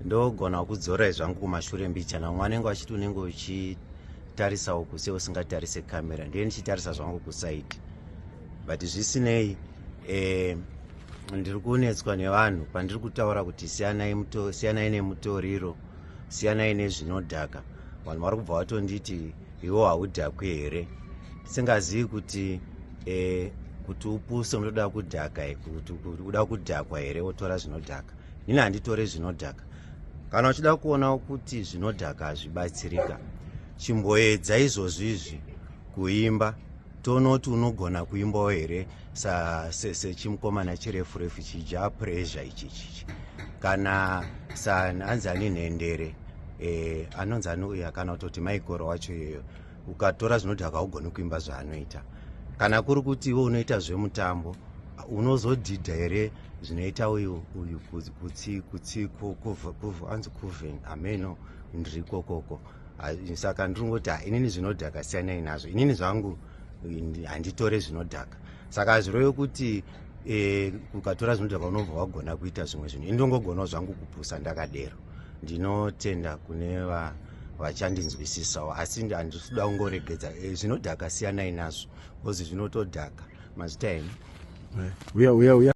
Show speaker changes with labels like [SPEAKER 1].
[SPEAKER 1] Ndogona kudzorai zvangu kumashure mbichana. Vamwe vanenge vachiti unenge uchitarisa uku seusingatarise kamera, ndiye ndichitarisa zvangu kusaidi, but zvisinei, ndiri kunetswa nevanhu pandiri kutaura kuti siyanai nemutoriro, siyanai nezvinodhaka. Vanhu vari kubva vatonditi, "Iwo haudhakwi here?" Tisingazivi kuti kuti upuse unotoda kudhaka, kuti uda kudhakwa here wotora zvinodhaka. Nini handitore zvinodhaka. Kana uchida kuona kuti zvinodhaka hazvibatsirika, chimboedza izvozvi izvi kuimba, tonoti unogona kuimbawo here sechimukomana chirefu refu chija Pressure ichichichi, kana anzi ani Nhendere, anonzi ani uya, kana kutoti Maikoro wacho iyoyo. Ukatora zvinodhaka haugoni kuimba zvaanoita. Kana kuri kuti iwe unoita zvemutambo, unozodhidha here zvinoita uyu uyu kutsi kutsi anzi kuven ameno ndiri kokoko. Saka ndiri ngoti inini zvinodhaka siyanai nazvo. Inini zvangu handitore zvinodhaka. Saka hazvirevi kuti ukatora zvinodhaka unobva wagona kuita zvimwe zvinhu. Indongogonawo zvangu kupusa ndakadero. Ndinotenda kune vachandinzwisisawo, asi handisi kuda kungoregedza. Zvinodhaka siyanai nazvo, because zvinotodhaka. Mazita henyu.
[SPEAKER 2] Uya, uya, uya.